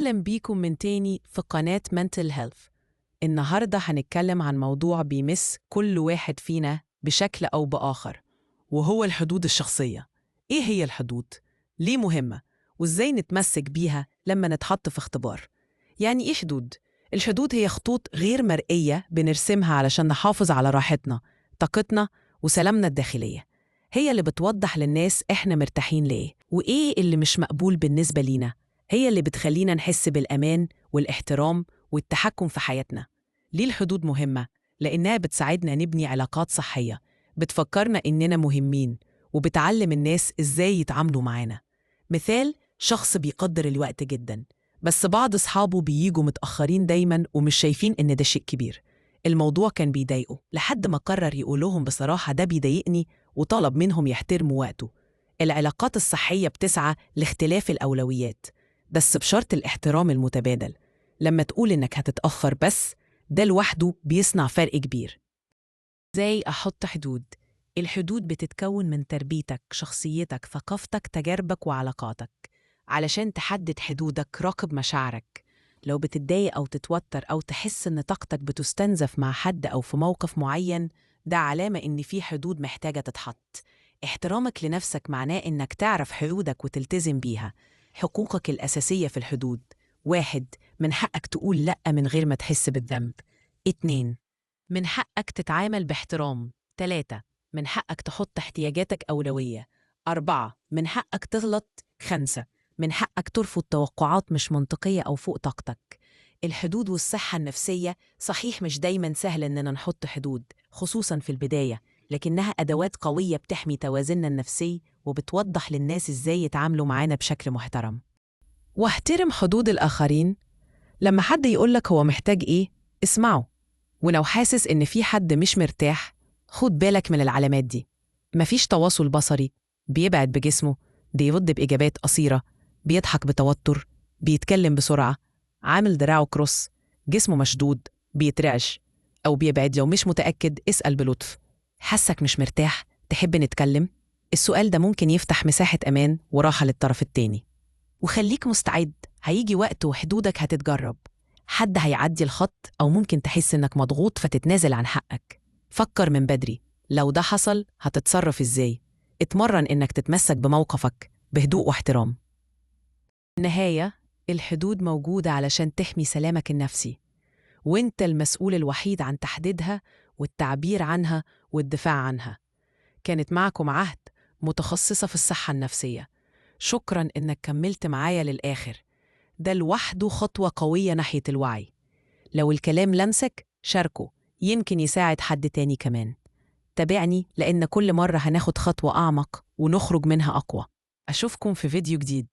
أهلا بيكم من تاني في قناة Mental Health. النهاردة هنتكلم عن موضوع بيمس كل واحد فينا بشكل أو بآخر، وهو الحدود الشخصية. إيه هي الحدود؟ ليه مهمة؟ وإزاي نتمسك بيها لما نتحط في اختبار؟ يعني إيه حدود؟ الحدود هي خطوط غير مرئية بنرسمها علشان نحافظ على راحتنا، طاقتنا، وسلامنا الداخلية. هي اللي بتوضح للناس إحنا مرتاحين ليه، وإيه اللي مش مقبول بالنسبة لينا. هي اللي بتخلينا نحس بالأمان والاحترام والتحكم في حياتنا. ليه الحدود مهمة؟ لأنها بتساعدنا نبني علاقات صحية، بتفكرنا إننا مهمين، وبتعلم الناس إزاي يتعاملوا معانا. مثال: شخص بيقدر الوقت جدا، بس بعض أصحابه بييجوا متأخرين دايما ومش شايفين إن ده شيء كبير. الموضوع كان بيضايقه لحد ما قرر يقولهم بصراحة ده بيضايقني، وطلب منهم يحترموا وقته. العلاقات الصحية بتسعى لاختلاف الأولويات، بس بشرط الاحترام المتبادل. لما تقول إنك هتتأخر بس، ده لوحده بيصنع فرق كبير. إزاي أحط حدود؟ الحدود بتتكون من تربيتك، شخصيتك، ثقافتك، تجاربك وعلاقاتك. علشان تحدد حدودك راقب مشاعرك. لو بتتضايق أو تتوتر أو تحس إن طاقتك بتستنزف مع حد أو في موقف معين، ده علامة إن في حدود محتاجة تتحط. احترامك لنفسك معناه إنك تعرف حدودك وتلتزم بيها. حقوقك الأساسية في الحدود: 1. من حقك تقول لأ من غير ما تحس بالذنب. 2. من حقك تتعامل باحترام. 3. من حقك تحط احتياجاتك أولوية. 4. من حقك تغلط. 5. من حقك ترفض توقعات مش منطقية أو فوق طاقتك. الحدود والصحة النفسية: صحيح مش دايما سهل إننا نحط حدود، خصوصا في البداية، لكنها أدوات قوية بتحمي توازننا النفسي وبتوضح للناس إزاي يتعاملوا معانا بشكل محترم. واحترم حدود الآخرين. لما حد يقولك هو محتاج إيه، اسمعه. ولو حاسس إن في حد مش مرتاح، خد بالك من العلامات دي: مفيش تواصل بصري، بيبعد بجسمه، بيرد بإجابات قصيرة، بيضحك بتوتر، بيتكلم بسرعة، عامل دراعه كروس، جسمه مشدود، بيترعش، أو بيبعد. لو مش متأكد اسأل بلطف: حاسك مش مرتاح، تحب نتكلم؟ السؤال ده ممكن يفتح مساحة أمان وراحة للطرف التاني. وخليك مستعد، هيجي وقت وحدودك هتتجرب. حد هيعدي الخط أو ممكن تحس إنك مضغوط فتتنازل عن حقك. فكر من بدري، لو ده حصل هتتصرف إزاي؟ اتمرن إنك تتمسك بموقفك بهدوء واحترام. النهاية، الحدود موجودة علشان تحمي سلامك النفسي، وإنت المسؤول الوحيد عن تحديدها والتعبير عنها والدفاع عنها. كانت معكم عهد، متخصصة في الصحة النفسية. شكراً إنك كملت معايا للآخر، ده لوحده خطوة قوية ناحية الوعي. لو الكلام لمسك شاركه، يمكن يساعد حد تاني كمان. تابعني، لأن كل مرة هناخد خطوة أعمق ونخرج منها أقوى. أشوفكم في فيديو جديد.